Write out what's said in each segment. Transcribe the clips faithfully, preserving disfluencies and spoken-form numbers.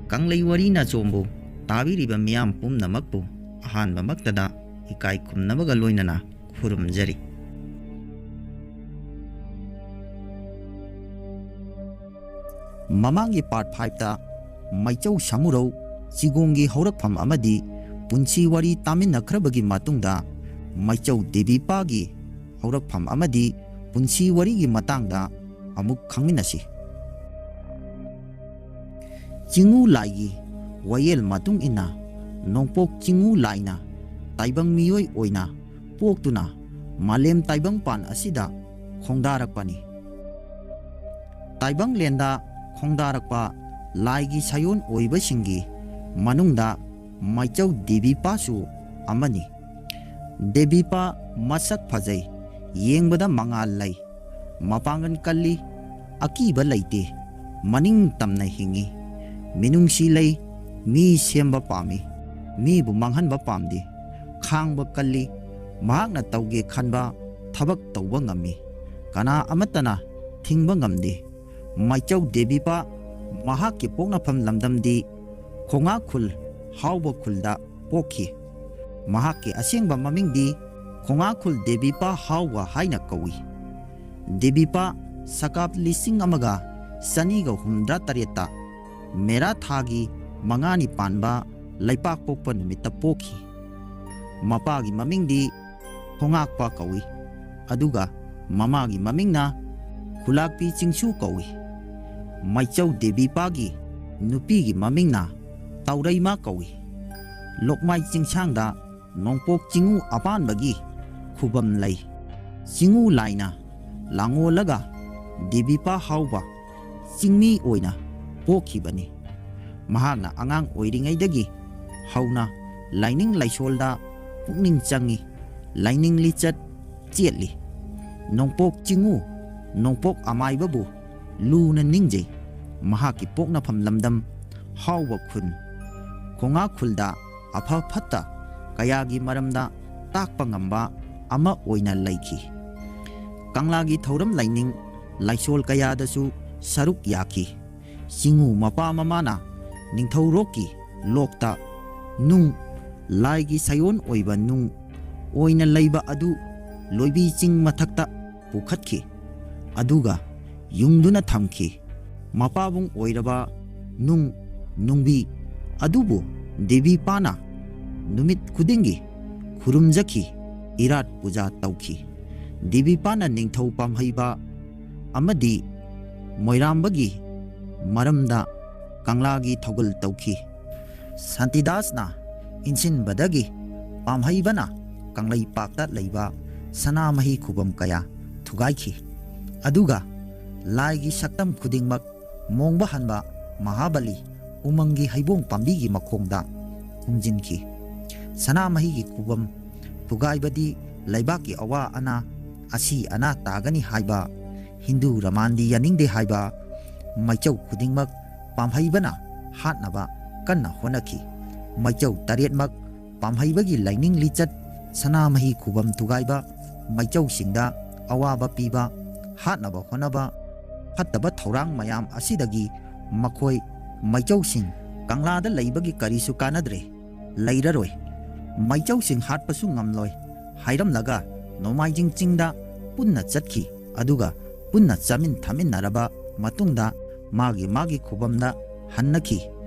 ꯀꯪꯂꯩ ꯋꯥꯔꯤ ꯅꯥꯆꯣꯝꯕꯨ ꯇꯥꯕꯤꯔꯤꯕ ꯃꯤꯌꯥꯝ ꯄꯨꯝꯅꯃꯛꯄꯨ ꯑꯍꯥꯟꯕꯃꯛꯇꯗ ꯏꯀꯥꯏ ꯈꯨꯝꯅꯕꯒ ꯂꯣꯏꯅꯅ ꯈꯨꯔꯨꯝꯖꯔꯤ꯫ ꯃꯃꯥꯡꯒꯤ part five ꯇ ꯃꯩꯆꯧ ꯁꯥꯃꯨꯔꯧ ꯆꯤꯒꯣꯡꯒꯤ ꯍꯧꯔꯛꯐꯝ ꯑꯃꯗꯤ ꯄꯨꯟꯁꯤ ꯋꯥꯔꯤ ꯇꯥꯃꯤꯟꯅꯈ꯭ꯔꯕꯒꯤ ꯃꯇꯨꯡꯗ ꯃꯩꯆꯧ ꯗꯦꯕꯤꯄꯥꯒꯤ ꯍꯧꯔꯛꯐꯝ ꯑꯃꯗꯤ ꯄꯨꯟꯁꯤ ꯋꯥꯔꯤꯒꯤ ꯃꯇꯥꯡꯗ ꯑꯃꯨꯛ ꯈꯪꯃꯤꯟꯅꯁꯤ꯫ ꯆꯤꯉꯨ ꯂꯥꯏꯒꯤ ꯋꯥꯌꯦꯜ ꯃꯇꯨꯡ ꯏꯟꯅ ꯅꯣꯡꯄꯣꯛ ꯆꯤꯉꯨ ꯂꯥꯏꯅ ꯇꯥꯏꯕꯪ ꯃꯤꯑꯣꯏ ꯑꯣꯏꯅ ꯄꯣꯛꯇꯨꯅ ꯃꯥꯂꯦꯝ ꯇꯥꯏꯕꯪꯄꯥꯟ ꯑꯁꯤꯗ ꯈꯣꯡꯗꯥꯔꯛꯄꯅꯤ꯫ ꯇꯥꯏꯕꯪꯂꯦꯟꯗ ꯈꯣꯡꯗꯥꯔꯛꯄ ꯂꯥꯏꯒꯤ ꯁꯥꯏꯑꯣꯟ ꯑꯣꯏꯕꯁꯤꯡꯒꯤ ꯃꯅꯨꯡꯗ ꯃꯩꯆꯧ ꯗꯦꯕꯤꯄꯥꯁꯨ ꯑꯃꯅꯤ꯫ ꯗꯦꯕꯤꯄꯥ ꯃꯁꯛ ꯐꯖꯩ, ꯌꯦꯡꯕꯗ ꯃꯉꯥꯜ ꯂꯩ, ꯃꯄꯥꯡꯒꯜ ꯀꯜꯂꯤ, ꯑꯀꯤꯕ ꯂꯩꯇꯦ, ꯃꯅꯤꯡ ꯇꯝꯅ ꯍꯤꯡꯏ, ꯃꯤꯅꯨꯡꯁꯤ ꯂꯩ, ꯃꯤ ꯁꯦꯝꯕ ꯄꯥꯝꯃꯤ, ꯃꯤꯕꯨ ꯃꯥꯡꯍꯟꯕ ꯄꯥꯝꯗꯦ, ꯈꯥꯡꯕ ꯀꯜꯂꯤ, ꯃꯍꯥꯛꯅ ꯇꯧꯒꯦ ꯈꯟꯕ ꯊꯕꯛ ꯇꯧꯕ ꯉꯝꯃꯤ, ꯀꯅꯥ ꯑꯃꯠꯇꯅ ꯊꯤꯡꯕ ꯉꯝꯗꯦ꯫ ꯃꯩꯆꯧ ꯗꯦꯕꯤꯄꯥ ꯃꯍꯥꯛꯀꯤ ꯄꯣꯛꯅꯐꯝ ꯂꯝꯗꯝꯗꯤ ꯈꯣꯡꯉꯥ ꯈꯨꯜ ꯍꯥꯎꯕ ꯈꯨꯜꯗ ꯄꯣꯛꯈꯤ꯫ ꯃꯍꯥꯛꯀꯤ ꯑꯁꯦꯡꯕ ꯃꯃꯤꯡꯗꯤ ꯈꯣꯡꯉꯥ ꯈꯨꯜ ꯗꯦꯕꯤꯄꯥ ꯍꯥꯎꯕ ꯍꯥꯏꯅ ꯀꯧꯏ꯫ ꯗꯦꯕꯤꯄꯥ ꯁꯀꯥꯞ ꯂꯤꯁꯤꯡ ꯑꯃꯒ ꯆꯅꯤꯒ ꯍꯨꯝꯗ꯭ꯔꯥ ꯇꯔꯦꯠꯇ ꯃꯦꯔꯥ ꯊꯥꯒꯤ ꯃꯉꯥꯅꯤ ꯄꯥꯟꯕ ꯂꯩꯄꯥꯛ ꯄꯣꯛꯄ ꯅꯨꯃꯤꯠꯇ ꯄꯣꯛꯈꯤ꯫ ꯃꯄꯥꯒꯤ ꯃꯃꯤꯡꯗꯤ ꯈꯣꯡꯉꯥꯛꯄ ꯀꯧꯏ, ꯑꯗꯨꯒ ꯃꯃꯥꯒꯤ ꯃꯃꯤꯡꯅ ꯈꯨꯂꯥꯛꯄꯤ ꯆꯤꯡꯁꯨ ꯀꯧꯏ꯫ ꯃꯩꯆꯧ ꯗꯦꯕꯤꯄꯥꯒꯤ ꯅꯨꯄꯤꯒꯤ ꯃꯃꯤꯡꯅ ꯇꯧꯔꯩꯃ ꯀꯧꯏ꯫ ꯂꯣꯛꯃꯥꯏ ꯆꯤꯡꯁꯥꯡꯗ ꯅꯣꯡꯄꯣꯛ ꯆꯤꯡꯉꯨ ꯑꯄꯥꯟꯕꯒꯤ ꯈꯨꯕꯝ ꯂꯩ꯫ ꯆꯤꯡꯉꯨ ꯂꯥꯏꯅ ꯂꯥꯡꯉꯣꯜꯂꯒ ꯗꯦꯕꯤꯄꯥ ꯍꯥꯎꯕ ꯆꯤꯡꯃꯤ ꯑꯣꯏꯅ ꯄꯣꯛꯈꯤꯕꯅꯤ꯫ ꯃꯍꯥꯛꯅ ꯑꯉꯥꯡ ꯑꯣꯏꯔꯤꯉꯩꯗꯒꯤ ꯍꯧꯅ ꯂꯥꯏꯅꯤꯡ ꯂꯥꯏꯁꯣꯜꯗ ꯄꯨꯛꯅꯤꯡ ꯆꯪꯏ, ꯂꯥꯏꯅꯤꯡ ꯂꯤꯆꯠ ꯆꯦꯠꯂꯤ꯫ ꯅꯣꯡꯄꯣꯛ ꯆꯤꯡꯉꯨ, ꯅꯣꯡꯄꯣꯛ ꯑꯃꯥꯏꯕꯕꯨ ꯂꯨꯅ ꯅꯤꯡꯖꯩ꯫ ꯃꯍꯥꯛꯀꯤ ꯄꯣꯛꯅꯐꯝ ꯂꯝꯗꯝ ꯍꯥꯎꯕ ꯈꯨꯟ, ꯈꯣꯡꯉꯥ ꯈꯨꯜꯗ ꯑꯐ ꯐꯠꯇ ꯀꯌꯥꯒꯤ ꯃꯔꯝꯗ ꯇꯥꯛꯄ ꯉꯝꯕ ꯑꯃ ꯑꯣꯏꯅ ꯂꯩꯈꯤ꯫ ꯀꯪꯂꯥꯒꯤ ꯊꯧꯔꯝ ꯂꯥꯏꯅꯤꯡ ꯂꯥꯏꯁꯣꯜ ꯀꯌꯥꯗꯁꯨ ꯁꯔꯨꯛ ꯌꯥꯈꯤ꯫ ꯆꯤꯡꯉꯨ ꯃꯄꯥ ꯃꯃꯥꯅ ꯅꯤꯡꯊꯧꯔꯣꯛꯀꯤ ꯂꯣꯛꯇ ꯅꯨꯡ, ꯂꯥꯏꯒꯤ ꯁꯥꯏꯑꯣꯟ ꯑꯣꯏꯕ ꯅꯨꯡ ꯑꯣꯏꯅ ꯂꯩꯕ ꯑꯗꯨ ꯂꯣꯏꯕꯤ ꯆꯤꯡ ꯃꯊꯛꯇ ꯄꯨꯈꯠꯈꯤ꯫ ꯑꯗꯨꯒ ꯌꯨꯡꯗꯨꯅ ꯊꯝꯈꯤ꯫ ꯃꯄꯥꯕꯨꯡ ꯑꯣꯏꯔꯕ ꯅꯨꯡ, ꯅꯨꯡꯕꯤ ꯑꯗꯨꯕꯨ ꯗꯦꯕꯤꯄꯥꯅ ꯅꯨꯃꯤꯠ ꯈꯨꯗꯤꯡꯒꯤ ꯈꯨꯔꯨꯝꯖꯈꯤ, ꯏꯔꯥꯠ ꯄꯨꯖꯥ ꯇꯧꯈꯤ꯫ ꯗꯦꯕꯤꯄꯥꯅ ꯅꯤꯡꯊꯧ ꯄꯥꯝꯍꯩꯕ ꯑꯃꯗꯤ ꯃꯣꯏꯔꯥꯝꯕꯒꯤ ꯃꯔꯝꯗ ꯀꯪꯂꯥꯒꯤ ꯊꯧꯒꯜ ꯇꯧꯈꯤ꯫ ꯁꯥꯟꯇꯤꯗꯥꯁꯅ ꯏꯟꯁꯤꯟꯕꯗꯒꯤ ꯄꯥꯝꯍꯩꯕꯅ ꯀꯪꯂꯩꯄꯥꯛꯇ ꯂꯩꯕ ꯁꯅꯥꯃꯍꯤ ꯈꯨꯕꯝ ꯀꯌꯥ ꯊꯨꯒꯥꯏꯈꯤ꯫ ꯑꯗꯨꯒ ꯂꯥꯏꯒꯤ ꯁꯛꯇꯝ ꯈꯨꯗꯤꯡꯃꯛ ꯃꯣꯡꯕ ꯍꯟꯕ ꯃꯍꯥꯕꯂꯤ ꯎꯃꯪꯒꯤ ꯍꯩꯕꯣꯡ ꯄꯥꯝꯕꯤꯒꯤ ꯃꯈꯣꯡꯗ ꯈꯨꯝꯖꯤꯟꯈꯤ꯫ ꯁꯅꯥꯃꯍꯤꯒꯤ ꯈꯨꯕꯝ ꯊꯨꯒꯥꯏꯕꯗꯤ ꯂꯩꯕꯥꯛꯀꯤ ꯑꯋꯥ ꯑꯅꯥ, ꯑꯁꯤ ꯑꯅꯥ ꯇꯥꯒꯅꯤ ꯍꯥꯏꯕ, ꯍꯤꯟꯗꯨ ꯔꯃꯥꯟꯗꯤ ꯌꯥꯅꯤꯡꯗꯦ ꯍꯥꯏꯕ ꯃꯩꯆꯧ ꯈꯨꯗꯤꯡꯃꯛ ꯄꯥꯝꯍꯩꯕꯅ ꯍꯥꯠꯅꯕ ꯀꯟꯅ ꯍꯣꯠꯅꯈꯤ꯫ ꯃꯩꯆꯧ ꯇꯔꯦꯠꯃꯛ ꯄꯥꯝꯍꯩꯕꯒꯤ ꯂꯥꯏꯅꯤꯡ ꯂꯤꯆꯠ, ꯁꯅꯥꯃꯍꯤ ꯈꯨꯕꯝ ꯊꯨꯒꯥꯏꯕ, ꯃꯩꯆꯧꯁꯤꯡꯗ ꯑꯋꯥꯕ ꯄꯤꯕ, ꯍꯥꯠꯅꯕ ꯍꯣꯠꯅꯕ, ꯐꯠꯇꯕ ꯊꯧꯔꯥꯡ ꯃꯌꯥꯝ ꯑꯁꯤꯗꯒꯤ ꯃꯈꯣꯏ ꯃꯩꯆꯧꯁꯤꯡ ꯀꯪꯂꯥꯗ ꯂꯩꯕꯒꯤ ꯀꯔꯤꯁꯨ ꯀꯥꯟꯅꯗ꯭ꯔꯦ, ꯂꯩꯔꯔꯣꯏ꯫ ꯃꯩꯆꯧꯁꯤꯡ ꯍꯥꯠꯄꯁꯨ ꯉꯝꯂꯣꯏ ꯍꯥꯏꯔꯝꯂꯒ ꯅꯣꯡꯃꯥꯏꯖꯤꯡ ꯆꯤꯡꯗ ꯄꯨꯟꯅ ꯆꯠꯈꯤ꯫ ꯑꯗꯨꯒ ꯄꯨꯟꯅ ꯆꯥꯃꯤꯟ ꯊꯛꯃꯤꯟꯅꯔꯕ ꯃꯇꯨꯡꯗ ꯃꯥꯒꯤ ꯃꯥꯒꯤ ꯈꯨꯕꯝꯗ ꯍꯟꯅꯈꯤ꯫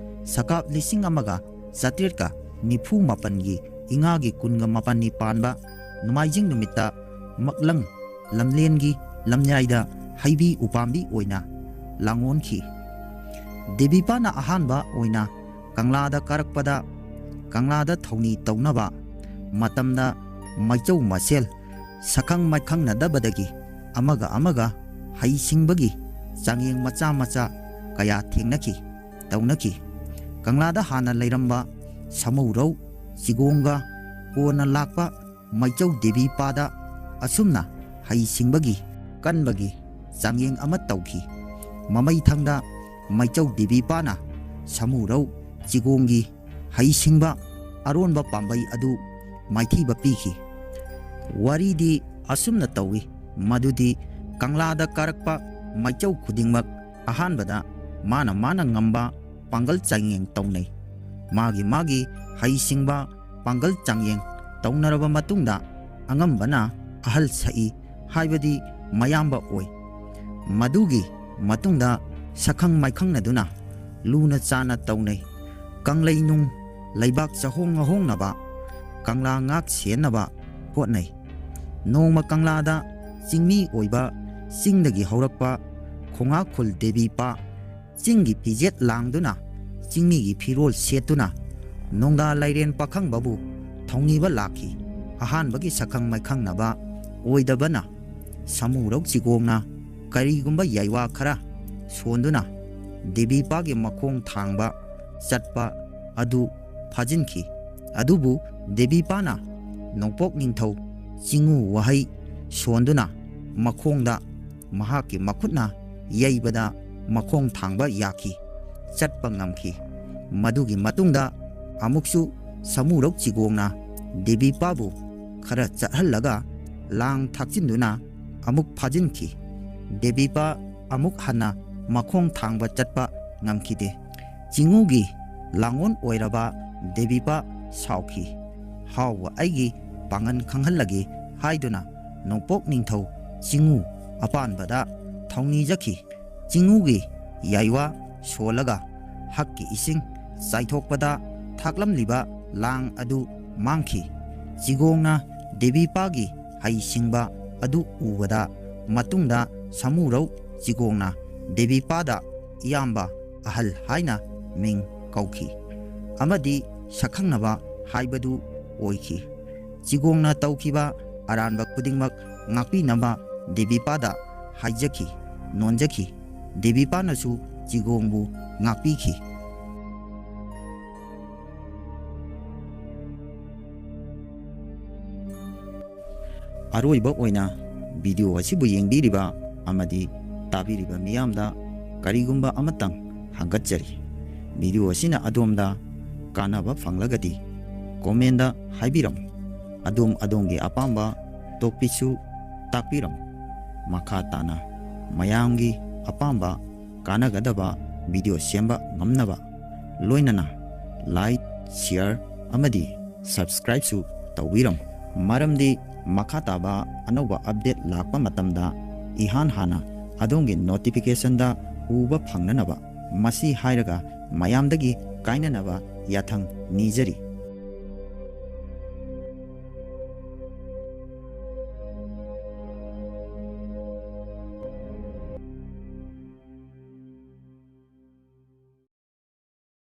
ꯁꯀꯥꯞ ꯂꯤꯁꯤꯡ ꯑꯃꯒ ꯆꯥꯇ꯭ꯔꯦꯠꯀ ꯅꯤꯐꯨ ꯃꯥꯄꯟꯒꯤ ꯏꯉꯥꯒꯤ ꯀꯨꯟꯒ ꯃꯥꯄꯟꯅꯤ ꯄꯥꯟꯕ ꯅꯣꯡꯃꯥꯏꯖꯤꯡ ꯅꯨꯃꯤꯠꯇ ꯃꯛꯂꯪ ꯂꯝꯂꯦꯟꯒꯤ ꯂꯝꯌꯥꯏꯗ ꯍꯩꯕꯤ ꯎꯄꯥꯝꯕꯤ ꯑꯣꯏꯅ ꯂꯥꯡꯑꯣꯟꯈꯤ꯫ ꯗꯦꯕꯤꯄꯥꯅ ꯑꯍꯥꯟꯕ ꯑꯣꯏꯅ ꯀꯪꯂꯥꯗ ꯀꯥꯔꯛꯄꯗ, ꯀꯪꯂꯥꯗ ꯊꯧꯅꯤ ꯇꯧꯅꯕ ꯃꯇꯝꯗ ꯃꯩꯆꯧ ꯃꯁꯦꯜ ꯁꯛꯈꯪ ꯃꯥꯏꯈꯪꯅꯗꯕꯗꯒꯤ ꯑꯃꯒ ꯑꯃꯒ ꯍꯩ ꯁꯤꯡꯕꯒꯤ ꯆꯥꯡꯌꯦꯡ ꯃꯆꯥ ꯃꯆꯥ ꯀꯌꯥ ꯊꯦꯡꯅꯈꯤ, ꯇꯧꯅꯈꯤ꯫ ꯀꯪꯂꯥꯗ ꯍꯥꯟꯅ ꯂꯩꯔꯝꯕ ꯁꯥꯃꯨꯔꯧ ꯆꯤꯒꯣꯡꯒ ꯀꯣꯟꯅ ꯂꯥꯛꯄ ꯃꯩꯆꯧ ꯗꯦꯕꯤꯄꯥꯗ ꯑꯁꯨꯝꯅ ꯍꯩ ꯁꯤꯡꯕꯒꯤ ꯀꯟꯕꯒꯤ ꯆꯥꯡꯌꯦꯡ ꯑꯃ ꯇꯧꯈꯤ꯫ ꯃꯃꯩꯊꯪꯗ ꯃꯩꯆꯧ ꯗꯦꯕꯤꯄꯥꯅ ꯁꯥꯃꯨꯔꯧ ꯆꯤꯒꯣꯡꯒꯤ ꯍꯩ ꯁꯤꯡꯕ ꯑꯔꯣꯟꯕ ꯄꯥꯝꯕꯩ ꯑꯗꯨ ꯃꯥꯏꯊꯤꯕ ꯄꯤꯈꯤ꯫ ꯋꯥꯔꯤꯗꯤ ꯑꯁꯨꯝꯅ ꯇꯧꯏ ꯃꯗꯨꯗꯤ ꯀꯪꯂꯥꯗ ꯀꯥꯔꯛꯄ ꯃꯩꯆꯧ ꯈꯨꯗꯤꯡꯃꯛ ꯑꯍꯥꯟꯕꯗ ꯃꯥꯅ ꯃꯥꯅ ꯉꯝꯕ ꯄꯥꯡꯒꯜ ꯆꯥꯡꯌꯦꯡ ꯇꯧꯅꯩ꯫ ꯃꯥꯒꯤ ꯃꯥꯒꯤ ꯍꯩꯁꯤꯡꯕ ꯄꯥꯡꯒꯜ ꯆꯥꯡꯌꯦꯡ ꯇꯧꯅꯔꯕ ꯃꯇꯨꯡꯗ ꯑꯉꯝꯕꯅ ꯑꯍꯜ ꯁꯛꯏ ꯍꯥꯏꯕꯗꯤ ꯃꯌꯥꯝꯕ ꯑꯣꯏ꯫ ꯃꯗꯨꯒꯤ ꯃꯇꯨꯡꯗ ꯁꯛꯈꯪ ꯃꯥꯏꯈꯪꯅꯗꯨꯅ ꯂꯨꯅ ꯆꯥꯅ ꯇꯧꯅꯩ꯫ ꯀꯪꯂꯩ ꯅꯨꯡ ꯂꯩꯕꯥꯛ ꯆꯍꯣꯡ ꯉꯍꯣꯡꯅꯕ ꯀꯪꯂꯥ ꯉꯥꯛ ꯁꯦꯟꯅꯕ ꯍꯣꯠꯅꯩ꯫ ꯅꯣꯡꯃ ꯀꯪꯂꯥꯗ ꯆꯤꯡꯃꯤ ꯑꯣꯏꯕ ꯆꯤꯡꯗꯒꯤ ꯍꯧꯔꯛꯄ ꯈꯣꯡꯉꯥꯈꯨꯜ ꯗꯦꯕꯤꯄꯥ ꯆꯤꯡꯒꯤ ꯐꯤꯖꯦꯠ ꯂꯥꯡꯗꯨꯅ, ꯆꯤꯡꯃꯤꯒꯤ ꯐꯤꯔꯣꯜ ꯁꯦꯠꯇꯨꯅ ꯅꯣꯡꯗꯥ ꯂꯥꯏꯔꯦꯟ ꯄꯥꯈꯪꯕꯕꯨ ꯊꯧꯅꯤꯕ ꯂꯥꯛꯈꯤ꯫ ꯑꯍꯥꯟꯕꯒꯤ ꯁꯛꯈꯪ ꯃꯥꯏꯈꯪꯅꯕ ꯑꯣꯏꯗꯕꯅ ꯁꯥꯃꯨꯔꯧ ꯆꯤꯒꯣꯡꯅ ꯀꯔꯤꯒꯨꯝꯕ ꯌꯥꯏꯋꯥ ꯈꯔ ꯁꯣꯟꯗꯨꯅ ꯗꯦꯕꯤꯄꯥꯒꯤ ꯃꯈꯣꯡ ꯊꯥꯡꯕ ꯆꯠꯄ ꯑꯗꯨ ꯐꯥꯖꯤꯟꯈꯤ꯫ ꯑꯗꯨꯕꯨ ꯗꯦꯕꯤꯄꯥꯅ ꯅꯣꯡꯄꯣꯛ ꯅꯤꯡꯊꯧ ꯆꯤꯉꯨ ꯋꯥꯍꯩ ꯁꯣꯟꯗꯨꯅ ꯃꯈꯣꯡꯗ ꯃꯍꯥꯛꯀꯤ ꯃꯈꯨꯠꯅ ꯌꯩꯕꯗ ꯃꯈꯣꯡ ꯊꯥꯡꯕ ꯌꯥꯈꯤ, ꯆꯠꯄ ꯉꯝꯈꯤ꯫ ꯃꯗꯨꯒꯤ ꯃꯇꯨꯡꯗ ꯑꯃꯨꯛꯁꯨ ꯁꯥꯃꯨꯔꯧ ꯆꯤꯒꯣꯡꯅ ꯗꯦꯕꯤꯄꯥꯕꯨ ꯈꯔ ꯆꯠꯍꯜꯂꯒ ꯂꯥꯡ ꯊꯥꯛꯆꯤꯟꯗꯨꯅ ꯑꯃꯨꯛ ꯐꯥꯖꯤꯟꯈꯤ꯫ ꯗꯦꯕꯤꯄꯥ ꯑꯃꯨꯛ ꯍꯟꯅ ꯃꯈꯣꯡ ꯊꯥꯡꯕ ꯆꯠꯄ ꯉꯝꯈꯤꯗꯦ꯫ ꯆꯤꯉꯨꯒꯤ ꯂꯥꯡꯑꯣꯟ ꯑꯣꯏꯔꯕ ꯗꯦꯕꯤꯄꯥ ꯁꯥꯎꯈꯤ꯫ "ꯍꯥꯎꯕ ꯑꯩꯒꯤ ꯄꯥꯡꯒꯜ ꯈꯪꯍꯜꯂꯒꯦ" ꯍꯥꯏꯗꯨꯅ ꯅꯣꯡꯄꯣꯛ ꯅꯤꯡꯊꯧ ꯆꯤꯉꯨ ꯑꯄꯥꯟꯕꯗ ꯊꯧꯅꯤꯖꯈꯤ꯫ ꯆꯤꯉꯨꯒꯤ ꯌꯥꯏꯋꯥ ꯁꯣꯜꯂꯒ ꯍꯛꯀꯤ ꯏꯁꯤꯡ ꯆꯥꯏꯊꯣꯛꯄꯗ ꯊꯥꯛꯂꯝꯂꯤꯕ ꯂꯥꯡ ꯑꯗꯨ ꯃꯥꯡꯈꯤ꯫ ꯆꯤꯒꯣꯡꯅ ꯗꯦꯕꯤꯄꯥꯒꯤ ꯍꯩꯁꯤꯡꯕ ꯑꯗꯨ ꯎꯕꯗ ꯃꯇꯨꯡꯗ ꯁꯥꯃꯨꯔꯧ ꯆꯤꯒꯣꯡꯅ ꯗꯦꯕꯤꯄꯥꯗ ꯏꯌꯥꯝꯕ ꯑꯍꯜ ꯍꯥꯏꯅ ꯃꯤꯡ ꯀꯧꯈꯤ ꯑꯃꯗꯤ ꯁꯛꯈꯪꯅꯕ ꯍꯥꯏꯕꯗꯨ ꯑꯣꯏꯈꯤ꯫ ꯆꯤꯒꯣꯡꯅ ꯇꯧꯈꯤꯕ ꯑꯔꯥꯟꯕ ꯈꯨꯗꯤꯡꯃꯛ ꯉꯥꯛꯄꯤꯅꯕ ꯗꯦꯕꯤꯄꯥꯗ ꯍꯥꯏꯖꯈꯤ, ꯅꯣꯟꯖꯈꯤ꯫ ꯗꯦꯕꯤꯄꯥꯅꯁꯨ ꯆꯤꯒꯣꯡꯕꯨ ꯉꯥꯛꯄꯤꯈꯤ꯫ ꯑꯔꯣꯏꯕ ꯑꯣꯏꯅ video ꯑꯁꯤꯕꯨ ꯌꯦꯡꯕꯤꯔꯤꯕ ꯑꯃꯗꯤ ꯇꯥꯕꯤꯔꯤꯕ ꯃꯤꯌꯥꯝꯗ ꯀꯔꯤꯒꯨꯝꯕ ꯑꯃꯇꯪ ꯍꯪꯒꯠꯆꯔꯤ꯫ Video ꯑꯁꯤꯅ ꯑꯗꯣꯝꯗ ꯀꯥꯟꯅꯕ ꯐꯪꯂꯒꯗꯤ comment ꯇ ꯍꯥꯏꯕꯤꯔꯝꯃꯨ꯫ ꯑꯗꯣꯝ ꯑꯗꯣꯝꯒꯤ ꯑꯄꯥꯝꯕ topic ꯁꯨ ꯇꯥꯛꯄꯤꯔꯝꯃꯨ꯫ ꯃꯈꯥ ꯇꯥꯅ ꯃꯌꯥꯝꯒꯤ ꯑꯄꯥꯝꯕ ꯀꯥꯟꯅꯒꯗꯕ video ꯁꯦꯝꯕ ꯉꯝꯅꯕ, ꯂꯣꯏꯅꯅ like, share ꯑꯃꯗꯤ subscribeꯁꯨ ꯇꯧꯕꯤꯔꯝꯃꯨ꯫ ꯃꯔꯝꯗꯤ ꯃꯈꯥ ꯇꯥꯕ ꯑꯅꯧꯕ update ꯂꯥꯛꯄ ꯃꯇꯝꯗ ꯏꯍꯥꯟ ꯍꯥꯟꯅ ꯑꯗꯣꯝꯒꯤ notificationꯗ ꯎꯕ ꯐꯪꯅꯅꯕ꯫ ꯃꯁꯤ ꯍꯥꯏꯔꯒ ꯃꯌꯥꯝꯗꯒꯤ ꯀꯥꯏꯅꯅꯕ ꯌꯥꯊꯪ ꯅꯤꯖꯔꯤ꯫